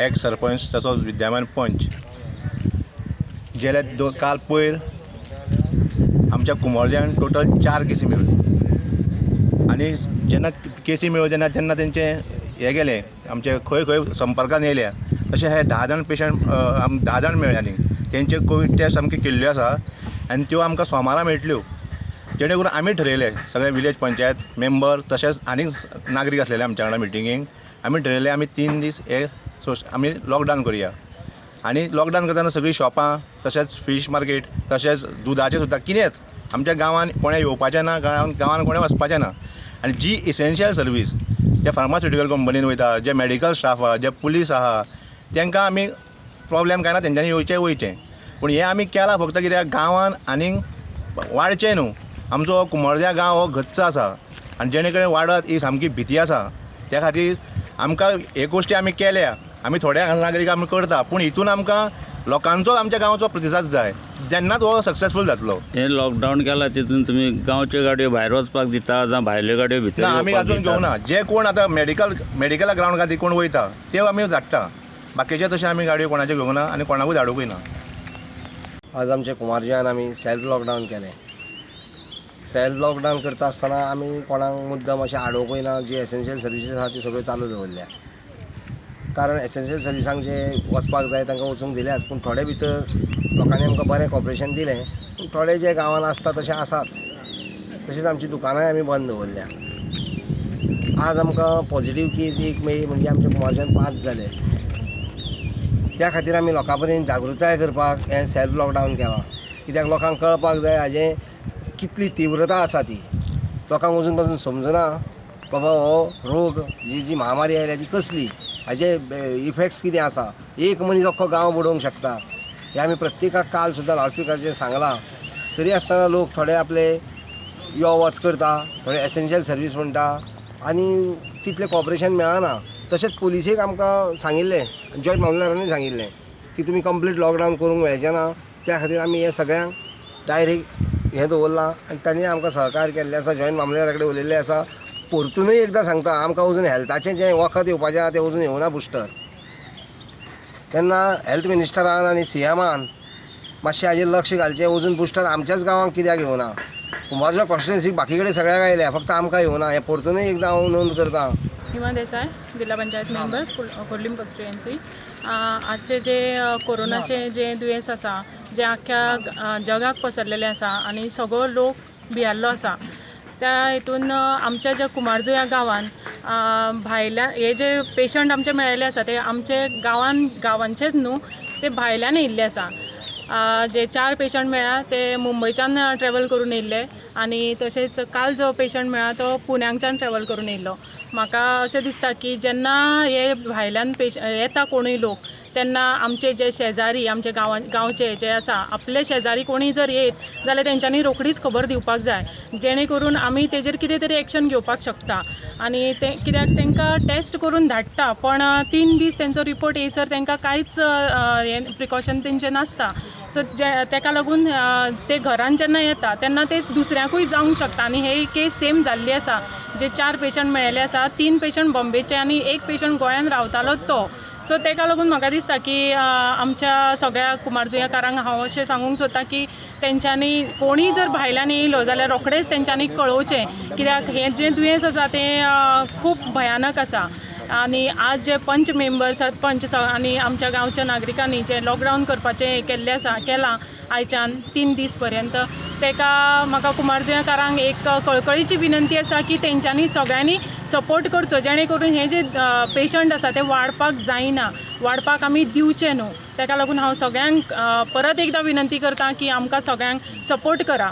X sarpanch तसोच विद्यमान पंच. गेल्या काल पयर आमच्या कुंभारजुव्यान टोटल 4 केसी मेळ्ळ्यो आनी जेन्ना केसी मेळ्ळ्यो तेन्ना तेन्ना तेंचे हे गेले आमचे खंय खंय संपर्कान येयल्या. तशें हे 10 जाण पेशंट, 10 जाण मेळ्ळे आनी तेंचे कोवीड टेस्ट सामके केल्ल्यो आसा आनी त्यो आमकां सोमारा मेळटल्यो. जेणे करून आमी ठरयलें सगळे विलेज पंचायत मेंबर तशेंच आनीक नागरीक आसलेले आमच्या वांगडा मिटिंगेक, आमी ठरयलें आमी 3 दीस हे आमी लॉकडावन करुया. आनी लॉकडावन करतना सगळीं शॉपां तशेंच फीश मार्केट तशेंच दुदाचें सुद्दां कितेंच आमच्या गांवांत कोणें येवपाचें ना, गांवांत कोणें वचपाचें ना. आनी जी इसेन्शियल सर्वीस जे फार्मास्युटिकल कंपनीन वयता, जे मेडिकल स्टाफ आहा, जे पुलीस आहा, तांकां आमी प्रोब्लेम कांय ना, तेंच्यांनी येवचें वयचें. पूण हें आमी केलां फक्त कित्याक गांवांत आनीक वाडचें न्हू. आमचो कुंभारजुव्यां गांव हो गच्च आसा आनी जेणे कडेन वाडत ही सामकी भिती आसा. त्या खातीर आमकां हे गोश्टी आमी केल्या, आमी थोड्या नागरीक आमी करता, पूण हितून आमकां लोकांचो आमच्या गांवचो प्रतिसाद जाय, जेन्नाच हो सक्सेसफूल जातलो. हें लॉकडावन केलां तितून तुमी गांवच्यो गाडयो भायर वचपाक दिता जावं भायल्यो गाडयो भितर ना, आमी येवपाक अजून दिता? घेवना. जे कोण आतां मेडिकला ग्रावंड खातीर कोण वयता ते आमी धाडटा, बाकीचे तशें आमी गाडयो कोणाच्यो घेवंक ना आनी कोणाकूय धाडूंकूय ना. आज आमच्या कुंभारजुव्यान आमी सेल्फ लॉकडावन केलें. सेल्फ लॉकडावन करता आसतना आमी कोणाक मुद्दम अशें आडोवंकूय ना. जी एसेन्शियल सर्विसीस आसा त्यो सगळ्यो चालू दवरल्या, कारण एसेन्शियल सर्विसांक जे वचपाक जाय तांकां वचूंक दिल्याच. पूण थोडे भितर लोकांनी आमकां बरें कॉपरेशन दिलें, पूण थोडे जे गांवांत आसता तशें आसाच. तशेंच आमची दुकानांय आमी बंद दवरल्या. आज आमकां पॉजिटीव केस 1 मेळ्ळी, म्हणजे आमच्या कुंभारजुव्यान 5 जाले. त्या खातीर आमी लोकां पर्यंत जागृताय करपाक हें सेल्फ लॉकडावन केलां, कित्याक लोकांक कळपाक जाय हाजें कितली तिव्रता आसा ती. लोकांक अजून पासून समजना बाबा हो रोग जी जी महामारी आयल्या ती कसली, हाजे इफेक्ट्स कितें आसा. एक मनीस अख्खो गांव बुडोवंक शकता हें आमी प्रत्येकाक काल सुद्दां लावडस्पिकराचेर सांगलां. तरी आसतना लोक थोडे आपले यो वच करता, थोडे एसेन्शियल सर्वीस म्हणटा आनी तितलें कॉपरेशन मेळना. तशेंच पुलिसेक आमकां सांगिल्लें, जॉयंट मामलेदारांनी सांगिल्लें की तुमी कंप्लीट लॉकडावन करूंक मेळचें ना, त्या खातीर आमी हें सगळ्यांक डायरेक्ट हें दवरलां आनी तांणी आमकां सहकार्य केल्लें आसा. जॉयंट मामलेदारा कडेन उलयल्लें आसा. परतूनय एकदां सांगता, आमकां अजून हेल्थाचें जें वखद येवपाचें आसा तें अजून येवना बुस्टर. तेन्ना हेल्थ मिनिस्टरान आनी सी एमान मातशें हाजेर लक्ष घालचें. अजून बुस्टर आमच्याच गांवांत कित्याक येवना? कुंभारजुव्यां कॉन्स्टिट्युएन्सीक बाकी कडेन सगळ्याक आयल्या, फक्त आमकां येवना. हें परतूनय एकदां हांव नोंद करता. हिमा देसाय, जिल्हा पंचायत मेंबर, खोर्लीम कॉन्स्टिट्युएन्सी. आजचे जे कोरोनाचे जे दुयेंस आसा, जे आख्ख्या जगाक पसरलेलें आसा आनी सगळो लोक भियेल्लो आसा, त्या हितून आमच्या ज्या कुंभारजुव्यां गांवान भायल्या हे जे पेशंट आमचे मेळिल्ले आसा ते आमचे गांवान गांवांचेच न्हू, ते भायल्यान येयल्ले आसा. जे 4 पेशंट मेळ्ळा ते मुंबयच्यान ट्रॅवल करून येयल्ले आनी तशेंच काल जो पेशंट मेळ्ळा तो पुण्याच्यान ट्रॅवल करून येयल्लो. म्हाका अशें दिसता की जेन्ना हे भायल्यान येता कोणूय लोक, तेन्ना आमचे जे शेजारी, आमचे गांवचे जे आसा, आपले शेजारी कोणूय जर येत जाल्यार तेंच्यांनी रोखडीच खबर दिवपाक जाय, जेणे करून आमी तेजेर कितें तरी एक्शन घेवपाक शकता. आनी ते कित्याक तांकां टेस्ट करून धाडटा, पण 3 दीस तेंचो रिपोर्ट येयसर तांकां कांयच हें प्रिकॉशन तेंचें नासता. सो जे तेका लागून ते घरान जेन्ना येता तेन्ना ते दुसऱ्याकूय जावंक शकता. आनी हे केस सेम जाल्ली आसा. जे 4 पेशंट मेळिल्ले आसा, 3 पेशंट बॉम्बेचे आनी 1 पेशंट गोंयान रावतालो तो. सो तेका लागून म्हाका दिसता की आमच्या सगळ्या कुंभारजुव्याकारांक हांव अशें सांगूंक सोदता की तेंच्यांनी कोणीय जर भायल्यान येयलो जाल्यार रोखडेंच तेंच्यांनी कळोवचें, कित्याक हें जें दुयेंस आसा तें खूब भयानक आसा. आनी आज जे पंच मेंबर्स पंच आनी आमच्या गांवच्या नागरिकांनी जें लॉकडावन करपाचें केल्लें आसा, केलां आयच्यान 3 दीस पर्यंत, तेका म्हाका कुंभारजुव्याकारांक एक कळकळीची विनंती आसा की तेंच्यांनी सगळ्यांनी सपोर्ट करचो, जेणे करून हे जे पेशंट आसा ते वाडपाक जायना, वाडपाक आमी दिवचे न्हू. तेका लागून हांव सगळ्यांक परत एकदां विनंती करता की आमकां सगळ्यांक सपोर्ट करा.